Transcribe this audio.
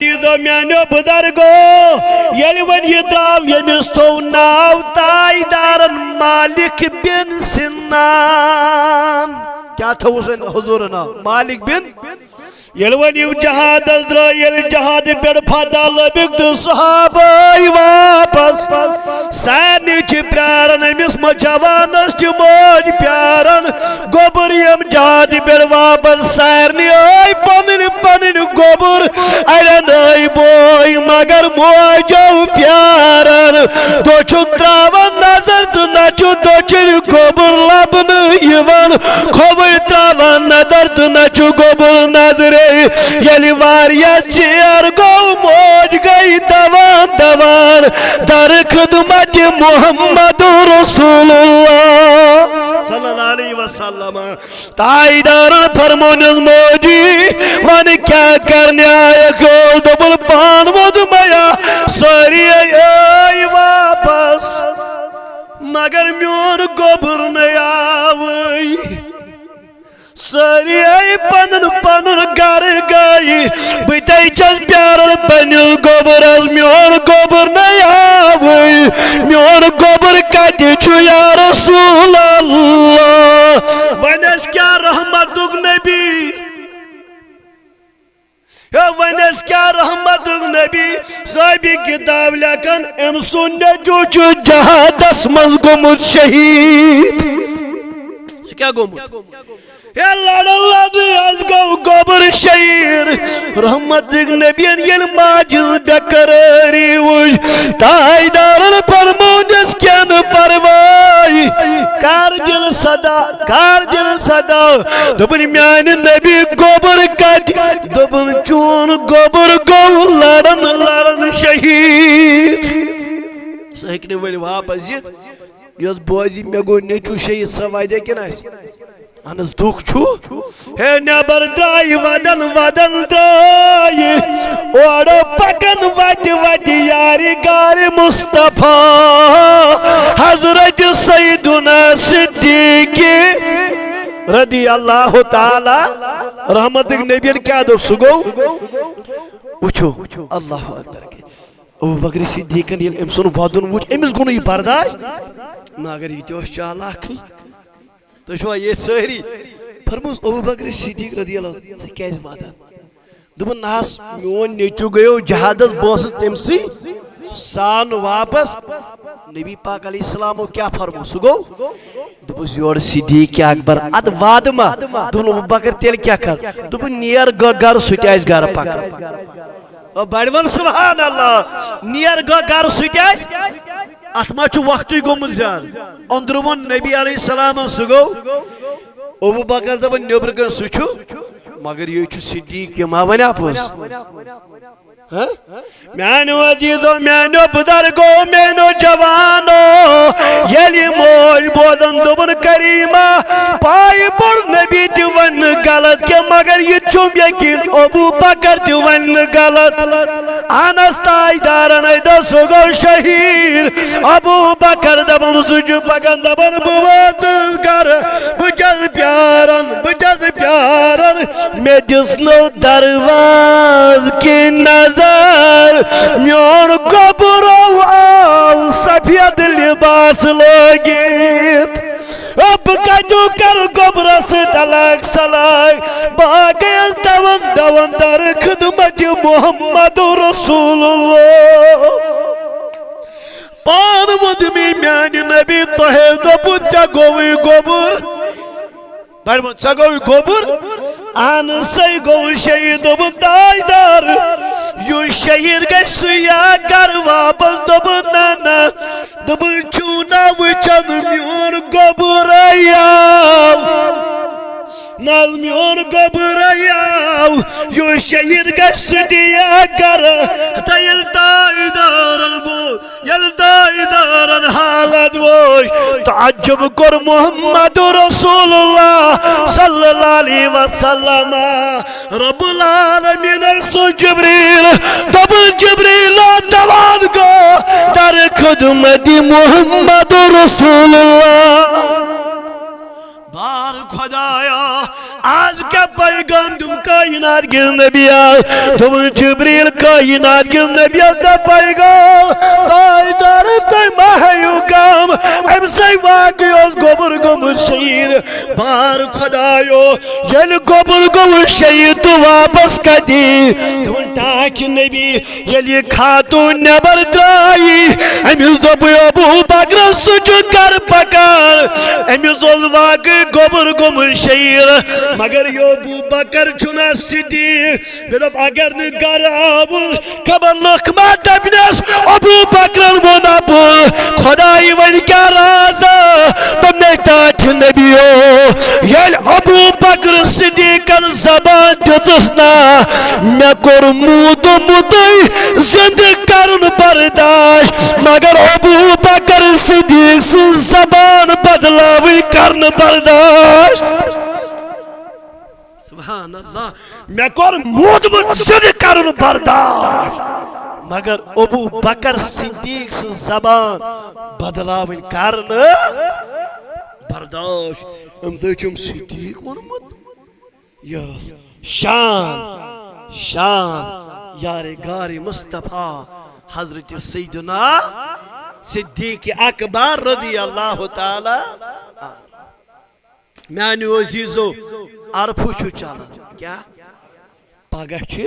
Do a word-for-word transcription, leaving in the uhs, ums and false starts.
عزیزو میانیو بزرگو، ییٚلہِ وۄنۍ یہِ درٛاو، ییٚمِس تھوٚو ناو تاجدارن مالک بن سنان۔ کیٛاہ تھوٚوُس وۄنۍ حضوٗرن ناو؟ مالک بن۔ ییٚلہِ وۄنۍ یِم جہادس درٛاے، ییٚلہِ جہادٕ پٮ۪ٹھ فتح لٔبِکھ تہٕ صحابہٕ آے واپس، سارنٕے چھِ پیاران أمِس مو-، جوانس چھِ موج پیاران۔ گوٚبُر یِم جہادٕ پٮ۪ٹھ واپس، سارنٕے آے پنٕنۍ پنٕنۍ گوٚبُر اڑٮ۪ن آے بوے، مگر موجو پیاران۔ دٔچھُن تراوان نظر تہٕ نہ چھُ دٔچھِنۍ گوٚبُر لبنہٕ یِوان۔ کھووٕرۍ تراوان نظر تہٕ نہ چھُ گوٚبُر نظرے۔ ییٚلہِ واریاہ ژیر گوٚو، موج گٔے دوان دوان در خدمت محمد رسول اللہ صلی اللہ علیہ وسلم۔ تاجدارن فرمونس، موجی، ون کیا کرنے آیکھ؟ دوٚپُن، پان ووٚد میا، سٲری آے واپس، مگر میون گوٚبُر نَے آوٕے۔ سٲری آے پنُن پنُن گرٕ گٔے، بہٕ تے چھَس پیاران پننِس گوٚبرس، میون گوٚبُر نَے آوٕے، میون گوٚبُر کتہِ چھُ یا رسول اللہ؟ وۄنۍ ٲسۍ کیٛاہ رحمتُک نبی، ہے، وۄنۍ ٲسۍ کیٛاہ رحمتُک نبی؟ صٲحبِ کتاب لیکھان، أمۍ سُنٛد نیٚچوٗ چھُ جہادس منٛز گوٚمُت شہیٖد۔ سُہ کیٛاہ گوٚمُت؟ ہے، لڑان لڑنٕے حظ گوٚو گوٚبُر شہیٖد۔ رحمتُک نبین ییٚلہِ ماجہِ ہٕنٛز بے قرٲری وٕچھ، تاجدارن فرمونس، کینٛہہ نہٕ پرواے، کر دِل صدا، کر دِل صدا۔ دوٚپُن، میانہِ نبی گوٚبُر کتہِ؟ دوٚپُن، چون گوٚبُر گوٚو لڑان لڑان شہیٖد۔ سُہ ہیٚکہِ نہٕ وۄنۍ واپس یِتھ۔ یۄس بوزِ، مےٚ گوٚو نیٚچوٗ شہیٖد، سۄ واتہِ کِنہٕ آسہِ؟ اہن حظ، دُکھ چھُ۔ ہے، نٮ۪بر درٛاے ودن ودن درٛاے، اورٕ پکن وتہِ وتہِ یارِ گارِ مصطفیٰ حضرت سیدنا صدیق رضی اللہ تعالیٰ۔ رحمتُک نبین کیٛاہ دوٚپ؟ سُہ گوٚو، وٕچھِو، اللہ اکبر۔ ابو بکر صدیقن ییٚلہِ أمۍ سُنٛد ودُن وُچھ، أمِس گوٚو نہٕ یہِ برداش۔ مگر یہِ تہِ اوس چالاکھٕے۔ تُہۍ چھِوا ییٚتہِ سٲری؟ فرموس ابو بکر صدیق رضی اللہ عنہ، ژٕ کیٛازِ ودان؟ دوٚپُن، نہ حظ، میون نیٚچوٗ گٔیو جہادس، بہٕ اوسُس تٔمۍ سٕے سان واپس۔ نبی پاک علیہ السلامو کیٛاہ فرموو؟ سُہ گوٚو؟ دوٚپُس، یورٕ صدیق اکبر، ادٕ وادٕ ما؟ دوٚپُن، ابو بکر، تیٚلہِ کیٛاہ کر؟ دوٚپُن، نیر گہ گرٕ، سُہ تہِ آسہِ گرٕ پکان۔ او بڑِ وَن سبحان اللہ، نیر گہ گرٕ، سُہ تہِ آسہِ۔ اتھ ما چھُ وقتٕے گوٚمُت زیادٕ؟ أنٛدرٕ ووٚن نبی علیہ السلامن، سُہ گوٚو۔ ابو بکر دپان، نیٚبرٕ کَنہِ سُہ چھُ، مگر یہِ چھُ صدیق، یہِ ما وَنہِ اَپُز؟ ہہ؟ میانیو عزیزو، میانیو بزرگو، میانیو جوانو، ییٚلہِ موج بوزان، دوٚپُن، کریمہ، پایہِ پوٚر نبی تہِ ونہِ نہٕ غلط کینٛہہ، مگر یہِ چھُم یقین ابو بکر تہِ ونہِ نہٕ غلط۔ انس تاجدارن ہے دوٚپ، سُہ گوٚو شہیٖد۔ ابو بکر دپان، سُہ چھُ پکان، دپان، بہٕ واتہٕ گرٕ، بہٕ چھَس پیاران، بہٕ چھَس پیاران۔ مےٚ دِژ نہٕ دروازٕ کِنۍ نظر، میون گوٚبرو آو سفید لباس لٲگِتھ۔ او بہٕ کتیو کرٕ گوٚبرس سۭتۍ الگ سلگ؟ بہٕ آ گٔیَس دوان دوان در خدمت محمد رسول اللہ۔ پان ووٚد مےٚ میانہِ نبی، تۄہے دوٚپُو، ژےٚ گوٚوُے گوٚبُر۔ بڑِ ووٚن، ژےٚ گوٚوُے گوٚبُر؟ اہن سا، گوٚو شہیٖد۔ دوٚپُن، تاجدار، یُس شہیٖد گژھِ، سُہ یی گرٕ واپس۔ دوٚپُن، نہ، نہ۔ دوٚپُن، چھُو نہ وٕچھان، میون گوٚبُر آو۔ نہ حظ، میون گوٚبُر آو۔ یُس شہیٖد گژھِ، سُہ تہِ یی گرٕ۔ تہٕ ییٚلہِ تاجدارن بوٗز، ییٚلہِ تاجدارن حالت وٕچھ، تعجب کوٚر محمد رسول اللہ صلی اللہ علیہ وسلم۔ رب العالمین سُہ جبریل، دوٚپُن، جبریل، دوان گوٚو در خدمت محمد رسول اللہ۔ بار خدایا، آز کیٛاہ پیغام دیُن کائنات کِس نبیَس، دوٚپُن، جبریل، کائنات کِس نبیَس، دَپَے گوٚو، تاجدار، تُہۍ مہ ہیٚیِو غم، أمۍ سٕے واقعی اوس گوٚبُر گوٚمُت شہیٖد۔ بار خۄدایو، ییٚلہِ گوٚبُر گوٚمُت شہیٖد تہٕ واپس کَتہِ؟ دوٚپُن، ٹاٹھۍ نبی، ییٚلہِ یہِ خاتوٗن نٮ۪بر درٛایہِ، أمِس دوٚپُے ابو بکرس، سُہ چھُ گرٕ پکان۔ أمِس اوس واقعی گوٚبُر گوٚمُت شہیٖد، مگر یہِ ابو بکر چھُنہ صدیق۔ مےٚ دوٚپ، اگر نہٕ گرٕ آوُس، خبر لُکھ ما دپنس، ابو بکرن ووٚن ابو، خۄدایہِ وۄنۍ کیٛاہ راز؟ دوٚپمَے، ٹاٹھۍ نبیو، ییٚلہِ ابو بکر صدیقن زبان دِژٕس نا، مےٚ کوٚر موٗدمُتٕے زِندٕ کرُن برداش، مگر ابو بکر صدیق سٕنٛز زبان بدلاوٕنۍ کرنہٕ برداش۔ سبحان اللہ۔ مےٚ کوٚر موٗدمُت زِندٕ کرُن برداش، مگر ابو بکر صدیق سٕنٛز زبان بدلاوٕنۍ کرنہٕ برداش۔ أمۍ سۭتۍ چھُم صدیق ووٚنمُت۔ یس شان، شان یار غار مصطفیٰ حضرت سیدنا صدیق اکبر رضی اللہ تعالیٰ عنہ۔ میانیو عزیزو، عرفہٕ چھُ چلان۔ کیٛاہ؟ پگاہ چھُ